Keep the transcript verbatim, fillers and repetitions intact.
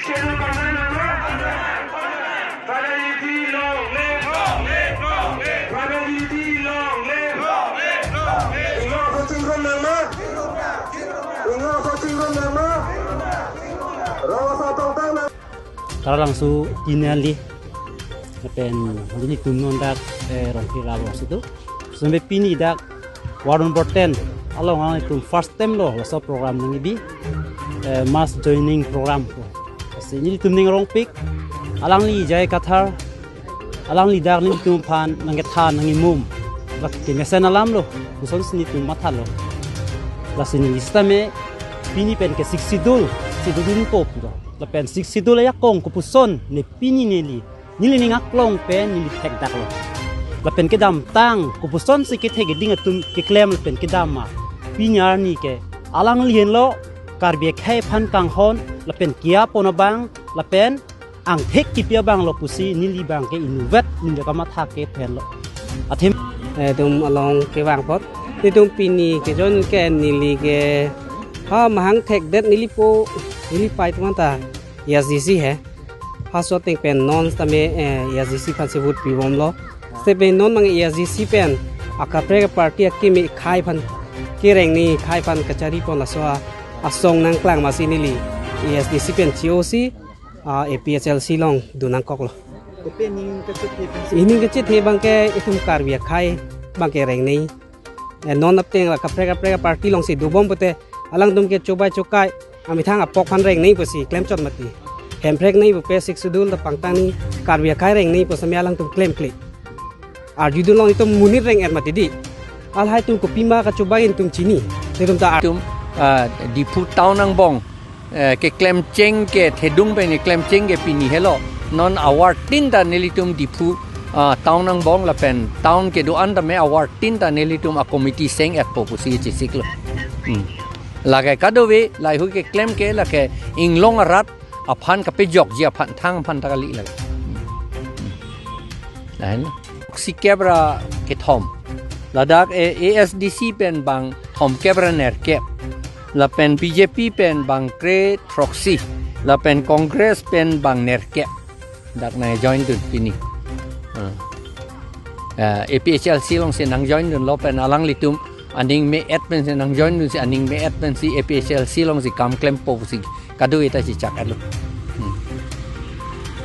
Tribal unity long live! Tribal unity long live! Inglong kachingrum nangma! Inglong kachingrum nangma! Rong asar tongtang nang. Taralangso tinali. Lapen nelitum non dak, eh, Rongkhir Rap alongsi do. Sampai pini dak ward number ten along alanglitum first time lo laso program nangkebi, eh, mass joining program ko. Lasi nelitum ning rongpik, alangli J I Kathar, alangli dak nelitum aphan nangkethan nangkemum. Lake mesen alam lo, kosonsi nelitum mathalo. Lasi neli sitame pini pen ke Sixth Schedule, Schedule dunpo pulo. Lapen Sixth Schedule ajakong kopuson ne pini neli, nelining aklong pen neli thekdaklo. Lapen kedamtang kopusonsi kethek keding atum keklem lapen kedam ma, pini arni ke alangli henlo Karbi akhei aphan kanghon lapen kiapon abang lapen angthek kipi abang lo pusi neli abang ke inutvet neli kamatha ke pen lo. Athema, eh, itum along kevang apot, itum pini kejoin ke neli ke ha mahang thekdet nelipo, neli pai teman ta A S D C he. Halaso ateng pen non sitame, eh, A S D C aphansi vote pibomlo. Sitame non mang A S D C pen akaprek aparty akimi akhei aphan kereng ni akhei aphan kacharipon laso a-, asong nangklang masi neli A S D C pen C O C, ah, A P H L C along dun nangkoklo. Kopi aning kachethe pen si? Aning kachethe abang ke itum Karbi akhei abang ke reng ni. Eh, non ateng la kaprek kaprek aparty alongsi dobom pute alangtum ke chobai chokai amethang apok aphan reng ni pusi klemchot mati. Hemprek ni pupe Sixth Schedule ta pangtang ni Karbi akhei reng ni pu sitame alangtum klemkle. Arjudun long itum monit reng-et mati di. Lahai atum kopima kachobai atum chini. Itum ta ar- Itum, ah, Diphu town angbong, eh, keklemcheng ke thedung pen keklemcheng ke pini helo. Non award tin ta nelitum Diphu, ah, town angbong lapen town kedo-an tame award tin ta nelitum a-committee seng-etpo pusi chesiklo. Hmm. Lake kadokave, lahai hui keklem ke lake inglong arat aphan kapejokji aphan thang aphan ta kali lake. Hmm. Hmm. Lahenlo. Throksi kep ra kethom. Ladak, eh, A S D C pen bang thomkep ra nerkep. Lapen B J P pen bang kre throksi. Lapen Congress pen bang nerkep. Dak nangjoin dun pini. Ah. Eh, A P H L C alongsi nangjoin dunlo pen alanglitum aning me-et pensi nangjoin dunsi aning me-et pensi A P H L C alongsi kam klempo pusi kadokave ta chechak-etlo. Hmm.